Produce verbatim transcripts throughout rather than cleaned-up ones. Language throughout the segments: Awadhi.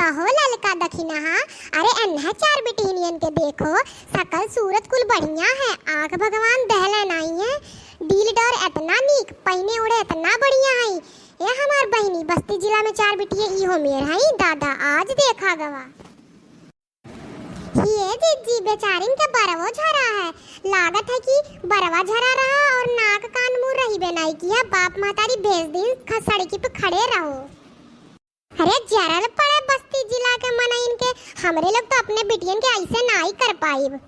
अहो ललका दखिनहा, अरे एन्हे चार बिटिनियन के देखो, सकल सूरत कुल बढ़िया है, आँख भगवान देहले नाई है, डील डौर एतना नीक, पहिने ओढ़े एतना बढ़िया है। ए हमार बहिनी, बस्ती जिला में चार बिटिये इहो मेर हई, दादा आज देखा गवा। ये जिज्जी, बेचारिन के बरवो झरा है, लागत है कि बरवा झरा रहा और नाक कान मुँह रहिबे नाई किया, बाप महतारी भेज दिन ख-, सड़की पे खड़े रहो। अरे जरल पड़े बस्ती जिला के मनइन के, हमरे लोग तो अपने बिटियन के ऐसे नाई कर पाइब।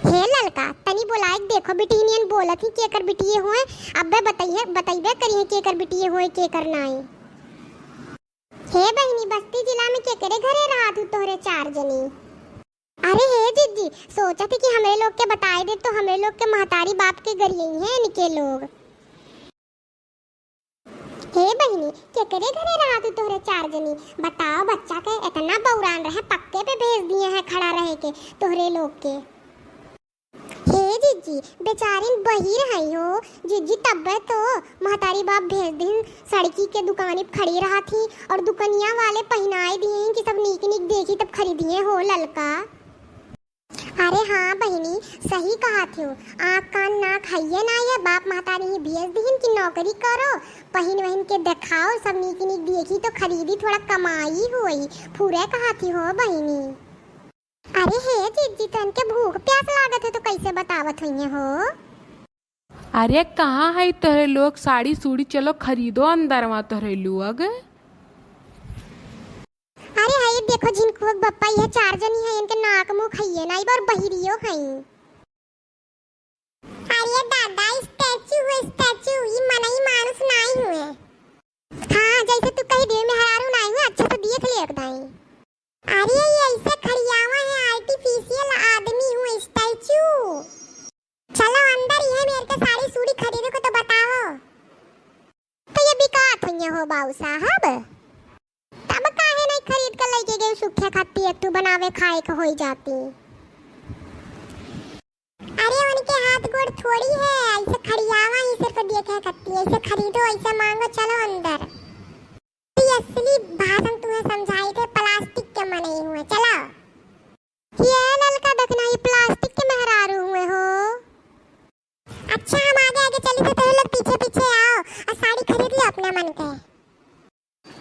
हे ललका, तनी बोलाइक देखो, बिटिनियन बोलत ही केकर बिटिये हुए, अब्बे बताइए, बतइबे करिए केकर बिटिये हुए, केकर नाई। हे बहिनी, बस्ती जिला में केकरे घरे रहत हू तोहरे चार जनी? अरे हे जिज्जी, सोचत ही कि हमरे लोग के बताए दे तो हमरे लोग के महतारी बाप के गरियई हैं इनके लोग। हे बहिनी, केकरे घरे रहत हू तोहरे चार जनी? बताओ, बच्चा के एतना बौरान रहे, पक्के पे भेज दिए हैं खड़ा रहे के तोहरे लोग के। हे जिज्जी, बेचारिन बहिर हई हो। जिज्जी, तब्बे तो महतारी बाप भेज दिन सड़की के दुकानी पे खड़ी रहत ही और दुकनिया वाले पहिनाए दिए हैं कि सब नीक नीक देखी तब खरीदिए हो ललका। अरे हाँ बहिनी, सही कहत हो। आँख कान नाक हइये ना ये, बाप महतारी ही भेज दिहिन कि नौकरी करो, पहिन वहिन के देखाओ, सब नीक नीक देखी तो खरीदी, थोड़ा कमाई होई। पूरे कहत ही हो बहिनी। अरे हे जिज्जी, तन के भूख प्यास लागत है तो कैसे बतावत होइए हो? अरे कहाँ है तोहरे लोग साड़ी सूड़ी, चलो खरीदो अंदरवा तोहरे लोग। अरे है देखो झिनकुआ के बप्पा, ये चार जनी है, इनके नाक मुँह खइये ना, एक बार बहिरियो है। अरे दादा, स्टैचू हुए, स्टैचू, ई मनई मानुस नाई हुए। हाँ, जैसे तू कही देवे मेहरारू नाई हुए, अच्छा से देख ले एक दाई। अरे ये ऐसे खड़ियावा है, आर्टिफिशियल आदमी हुए, स्टैचू। चलो अंदर, ये मेर के साड़ी सूड़ी खरीदे को तो बताओ। तो ये बिकात हुई हो बाऊ साहब। तब काहे नहीं खरीद के लेके गई सुखे खाती, एक ठू बनावे खाए के होई जाती। अरे उनके हाथ गोड़ थोड़ी है, ऐसे खड़ियावा ही सिर्फ देखे खाती, ऐसे खरीदो, ऐसे मांगो, चलो अंदर। ये असली भाषण तुम्हें समझाई थे, प्लास्टिक के मनई हुए, चलो। ये ललका देखना, ये प्लास्टिक के मेहरारू हुए हो। अच्छा, हम आगे आगे चली थे, तो लोग पीछे पीछे आओ और साड़ी खरीद लो अपने मन के।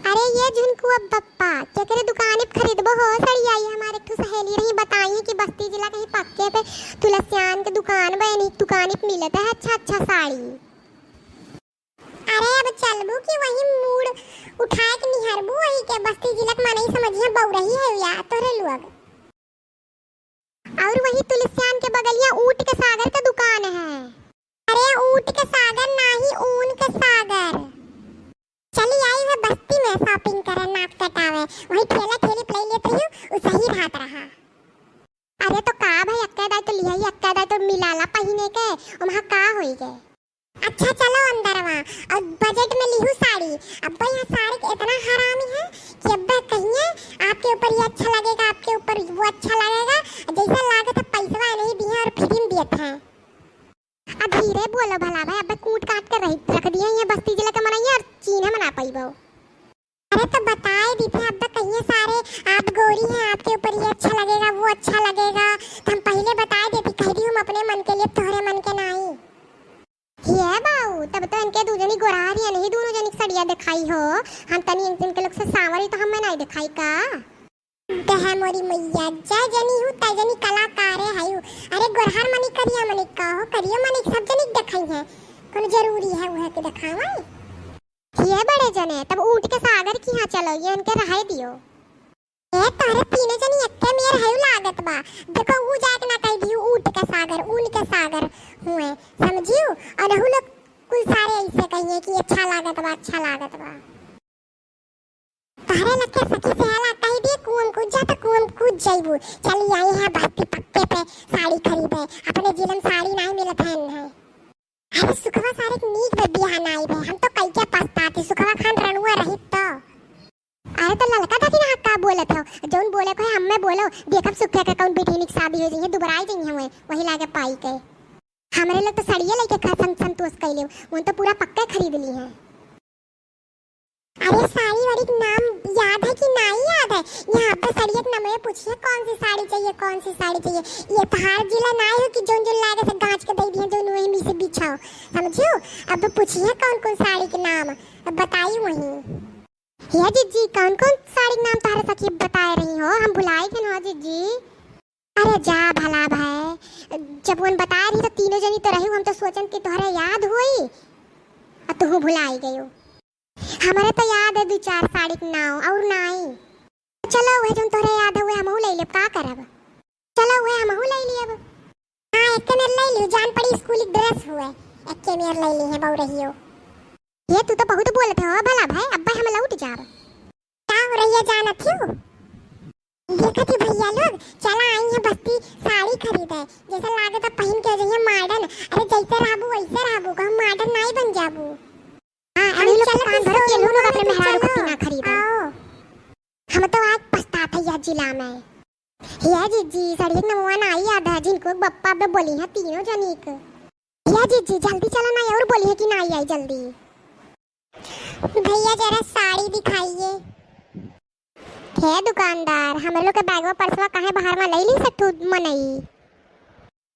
अरे ये झुनकुआ बप्पा, केकरे दुकान पे खरीदबो हो सड़िया? ये हमारे एक ठो सहेली रही, बताई कि बस्ती जिला कहीं पक्के पे तुलसियान के दुकान बा, इन्हीं दुकान पे मिलत है अच्छा अच्छा साड़ी। अरे अब चलबू कि वही मूड़ उठाए के निहरबू, वही के बस्ती जिला के मनई समझिया बउरही है या तोरे लोग। और वही तुलसियान के बगलिया ऊँट के सागर के दुकान है। अरे ऊँट के सागर नाही, ऊन के सागर। चली आई है बस्ती में shopping करे, नाक कटावे। वही ठेला ठेली पे ले लेते ही, उ सही रहत रहा। अरे तो का भाई, अक्का दाई तो लिया ही, अक्का दाई तो मिलाला पहिने के, ओमा का होई गए। अच्छा चलो अंदरवा, और budget में लिहू साड़ी। अब्बा यहाँ सारे के इतना हरामी है कि अब्बा कहिए आपके ऊपर ये अच्छा लगेगा, आपके ऊपर वो अच्छा लगेगा, जैसा लागत है पैसवा नहीं दिए और free में दिए थे। आ धीरे बोलो भला भाई, अब्बा कूट काट के रही रख दिए ये बस्ती जिला के मनइया और चीन्हे मना पाइबो। अरे तो बताए दी थे, अब तो कहिए सारे आप गोरी हैं, आपके ऊपर ये अच्छा लगेगा, वो अच्छा लगेगा, तो हम पहले बताए देती, कह दी हम अपने मन के लिए, तोहरे मन के नाई। ये बाऊ, तब तो इनके दू जनी गोरार ही नहीं, दोनों जनी के सड़िया दिखाई हो, हम तनी इन-, इनके लोग से सांवर ही तो हमें नहीं दिखाई का? दह मोरी मैया, जय जनी हूँ, तय जनी कलाकारे हयू। अरे गोरहर मनी करिया मनी का हो, करियो मनी सब जनी के दिखाई है, कोनो जरूरी है वह के दिखावे? ये बड़े जने, तब ऊँट के सागर की यहाँ चलो, ये इनके रहाई दियो। ए, तोहरे तीने जनी एक्के मेर हयू लागत बा। देखो, ऊ जाके ना कह दियो ऊँट के सागर, ऊन के सागर हुए, समझियो? और रहू लोग कुल सारे ऐसे कहिए कि अच्छा लागत बा, अच्छा लागत बा। तोहरे लगे सखी सहेला कह दिए, कुआं में कूद जा तो कुआं में कूद जइबू। चली आई है बस्ती पक्के पे साड़ी खरीदे, अपने जिले में साड़ी नहीं मिलत है इन्हें। अरे सुखवा सारे के नीक बे बियाह नाई भे, हम तो कई के पछताती, सुखवा खान रनुआ रहित तो। अरे तो ललका दादी ना का बोलत हो, जौन बोले को है हमें बोलो, देखब सुखिया के कौन बेटी निक शादी हो जाइए, दुबराई जाइए हुए, वही लागे पाई के। हमरे लोग तो सड़िए लेके खा सं-, संतोष कैले, उन तो पूरा पक्का खरीद ली है। अरे साड़ी वाड़ी के नाम याद है कि नाई पूछिए कौन सी साड़ी चाहिए, कौन सी साड़ी चाहिए। ये तोहार जिला नाई हो कि जौन जौन लागे से गांच के दे दिए, जौन वही में से बिछाओ, समझियो। अब पूछिए कौन कौन साड़ी के नाम, अब बताई वही। हे जिज्जी, कौन कौन साड़ी के नाम तोहरे सखी बताए रही हो, हम भुलाई गए हो जिज्जी। अरे जा भला भाई, जब उन बताए रही तो तीनों जनी तो रही, हम तो सोचन कि तोहरे याद होई, और तू भुलाई गयो। हमरे तो याद है दो चार साड़ी के नाम, और नाई। चलो, वह जौन तोहरे याद है, वह हमहू ले लेब, का करब? चलो, वह हमहू ले लेब। हाँ, एके मेर ले लियो, जान पड़ी स्कूल ड्रेस हुए, एके मेर ले ली है बहु रहियो। ये तू तो बहुत बोलत हो भला भाई, अब्बे हम लौट जाब। का हो रही है जानत हो? देखत ही भैया लोग, चला आई है बस्ती साड़ी खरीदे, जैसे लागे तो पहन के जइए मॉडर्न। अरे जैसे रहबू वैसे रहबू, कहूँ मॉडर्न नाई बन जाबू। हाँ, हम अरे लोग चलत कान ही भरत ये लोग showroom अपने में मेहरारू को चलो। पीना खरीदे। आओ। हम तो आज पछतात है यह जिला में। हे जिज्जी, साड़ी के नमवा नाई याद है, जिनको बप्पा बे बोली है तीनों जनी के। हे जिज्जी, जल्दी चला ना और बोली है कि नाई आई जल्दी। भैया जरा साड़ी दिखाइए। हे दुकानदार, हमरे लोग के बैगवा पर्सवा काहे बाहर में ले ली सठू मनई?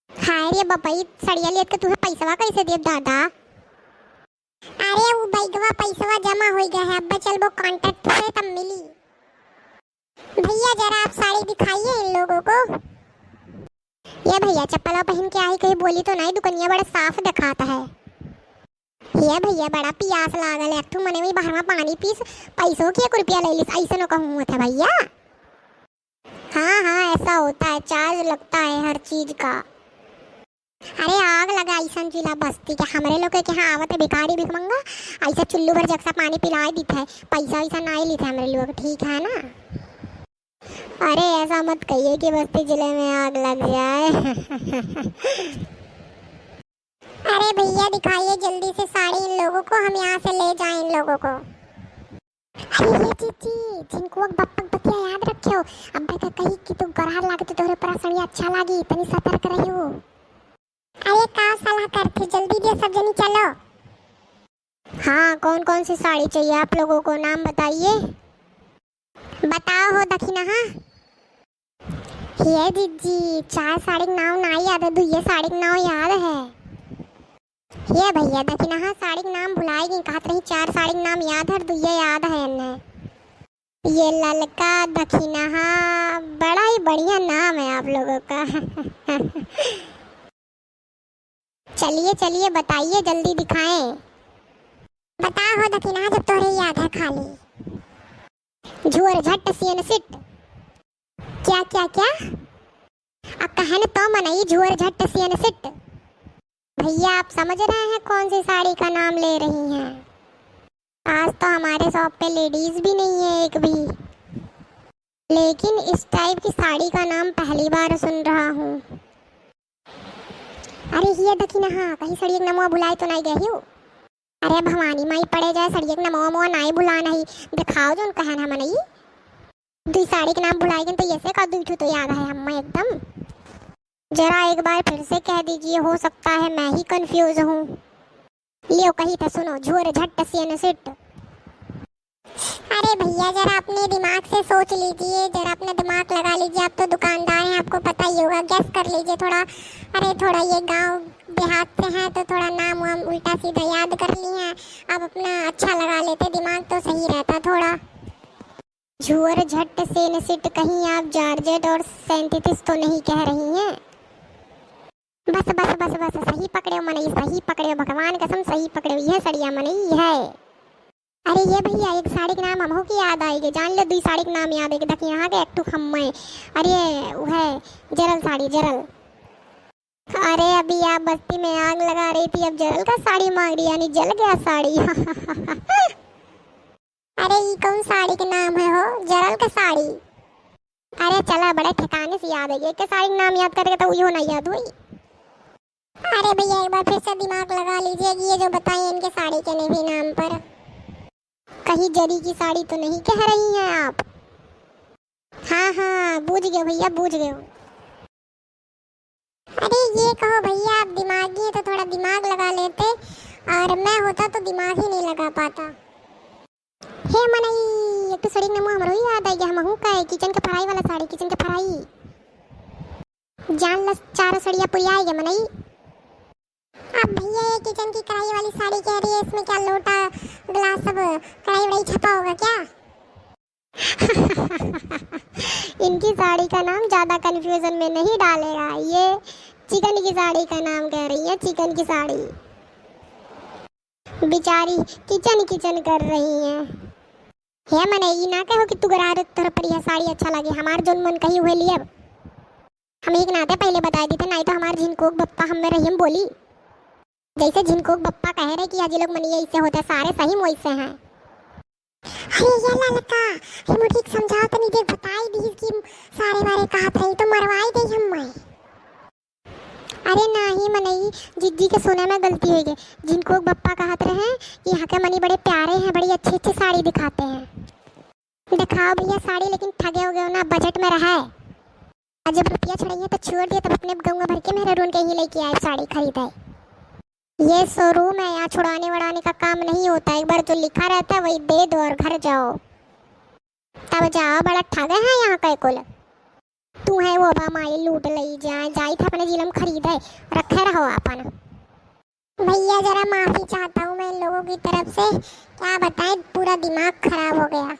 हाय रे बपई, सड़िया लेत के तुहे पैसवा कैसे देब दादा? अरे उ बैगवा पैसवा जमा हो गया है, अब चलबो कॉन्ट्रैक्ट से तब मिली। भैया जरा आप साड़ी दिखाइए इन लोगों को। ये भैया चप्पलवा पहन के आई, कहीं बोली तो नहीं, दुकनिया बड़ा साफ दिखाता है। ये भैया बड़ा पियास लागल है, एक ठो मने में बाहर में पानी पीस, पैसों की एक रुपया ले लीस, ऐसे न कहूँ होत है भैया। हाँ हाँ, ऐसा होता है, चार्ज लगता है हर चीज का। अरे आग लगा ऐसन जिला बस्ती के, हमरे लोग के यहाँ आवत है भिखारी भिखमंगा, ऐसा चुल्लू भर जगसा पानी पिलाए दीत है, पैसा वैसा नाई लीत है हमरे लोग, ठीक है ना? अरे ऐसा मत कहिए कि बस्ती जिले में आग लग जाए। अरे भैया दिखाइए जल्दी से साड़ी इन लोगों को, हम यहाँ से ले जाएं इन लोगों को। अरे ये जीजी, झिनकुआ के बप्पक बतिया याद रखियो। अब्बे के कही कि तू गरहर लागे तो तोहरे पर सड़िया अच्छा लागी, तनी सतर्क रहियो। अरे का सलाह करथे, जल्दी दे सब जनी चलो। हाँ, कौन कौन सी साड़ी चाहिए आप लोगों को, नाम बताइए। बताओ हो दखिनहा। हे जीजी, चार साड़ी के नाम नाई याद है, दुइये साड़ी के नाम याद है। हे भैया, दखिनहा साड़ी के नाम भुलाई गई, कहत रही चार साड़ी के नाम याद है, दुइये याद है एन्ने। ये ललका दखिनहा, बड़ा ही बढ़िया नाम है आप लोगों का। चलिए, चलिए, बताइए, जल्दी दिखाएं। बता हो दखिनहा, जब तोहरे याद है खाली। झोर झट सियन सिट। क्या, क्या, क्या? अब कहन तो मनई झोर झट सियन सिट। भैया, आप समझ रहे हैं कौन सी साड़ी का नाम ले रही हैं? आज तो हमारे शॉप पे लेडीज भी नहीं है एक भी, लेकिन इस टाइप की साड़ी का नाम पहली बार सुन रहा हूँ। अरे हिया दखिनहा, कहीं सड़िया के नमवा भुलाए तो नाई गई हो? अरे भवानी माई पड़े जाए, सड़िया के नमवा मोवा नाई भुला नहीं, दिखाओ जौन कहन हम नहीं। दुई साड़ी के नाम भुलाई गन तो ऐसे का दुई ठो तो याद है हमें एकदम। जरा एक बार फिर से कह दीजिए, हो सकता है मैं ही कंफ्यूज हूँ। लियो कही था, सुनो, झोर झट सियन सिट। अरे भैया, जरा अपने दिमाग से सोच लीजिए, जरा अपना दिमाग लगा लीजिए। आप तो दुकानदार हैं, आपको पता ही होगा, गेस कर लीजिए थोड़ा। अरे थोड़ा ये गांव देहात से हैं तो थोड़ा नाम वाम उल्टा सीधा याद कर लिए हैं। आप अपना अच्छा लगा लेते, दिमाग तो सही रहता थोड़ा। झुअर झट सेन सिट कहीं आप जार्जेट और सैंतीस तो नहीं कह रही हैं? बस, बस, बस, बस, सही पकड़े हो मनई, सही पकड़े हो, भगवान कसम सही पकड़े हो, यह सड़िया मनई है। अरे ये भैया, एक साड़ी के नाम हमहू के याद आएगी, जान लो, दुई साड़ी के नाम याद आएगी, देखिए यहाँ के एक ठो हम्मे। अरे वह जरल साड़ी, जरल। अरे अभी आप बस्ती में आग लगा रही थी, अब जरल का साड़ी मांग रही, यानी जल गया साड़ी। अरे ई कौन साड़ी के नाम है हो, जरल का साड़ी? अरे चला, बड़े ठिकाने से याद है, एक के साड़ी के नाम याद करके तो उहो ना याद हुई। अरे भैया, एक बार फिर से दिमाग लगा लीजिए कि ये जो बताए इनके साड़ी के नहीं भी नाम पर। कहीं जरी की साड़ी तो नहीं कह रही हैं आप? हाँ, हाँ, बूझ गए भैया, बूझ गए। अरे ये कहो भैया, आप दिमागी हैं तो थोड़ा दिमाग लगा लेते, और मैं होता तो दिमाग ही नहीं लगा पाता। हे मनई, एक ठो सड़ी के नाम हमरो ही याद आइगा, हमहू का है, किचन के फराई वाला साड़ी, किचन के फराई। जान लस, चारों सड़िया पुरिया आइगा मनई। अब भैया, ये किचन की कढ़ाई वाली साड़ी कह रही है, इसमें क्या लोटा, गिलास, सब कढ़ाई वढ़ाई छपा होगा क्या? इनकी साड़ी का नाम ज्यादा कन्फ्यूजन में नहीं डालेगा। ये चिकन की साड़ी का नाम कह रही है, चिकन की साड़ी। बेचारी किचन किचन कर रही हैं। हे मनई, ई ना कहो कि तू गरार तोर पर यह साड़ी अच्छा लगे, हमार जोन मन कही हुए लिए। हम एक नाते पहले बताए देते, नहीं तो हमार झिनकोक बप्पा हम में रहीम बोली। जैसे झिनकोक बप्पा कहे रहे कि आज ये लोग मनई ऐसे होते, सारे सही में वैसे हैं। अरे ये ललका, ये मुझे समझाओ तो नहीं देख, बताई दी कि सारे बारे कहत रही तो मरवाई गई हम मैं। अरे नाही मनई, जिज्जी के सुने में गलती होइ गई। झिनकोक बप्पा कहत रहे कि यहाँ के मनई बड़े प्यारे हैं, बड़ी अच्छी अच्छी साड़ी दिखाते हैं। दिखाओ भैया साड़ी, लेकिन ठगे हो गए ना, बजट में रहा है। और जब रुपया छड़ाइए तो छोड़ दिए, तब अपने गौवा भर के मेहरारून के ही लेके आए साड़ी खरीदे। ये शोरूम है, यहाँ छुड़ाने वड़ाने का काम नहीं होता, एक बार जो लिखा रहता है वही दे दो और घर जाओ। तब जाओ, बड़ा ठगे हैं यहाँ के कुल। तू है वो बा माई लूट लई जाए, जाई था अपने जिलम खरीदे, रखे रहो अपन। भैया जरा माफी चाहता हूँ मैं इन लोगों की तरफ से, क्या बताएं पूरा दिमाग खराब हो गया।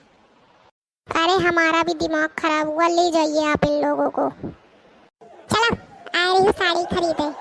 अरे हमारा भी दिमाग खराब हुआ, ले जाइए आप इन लोगों को। चलो आ रही हूँ साड़ी खरीदे।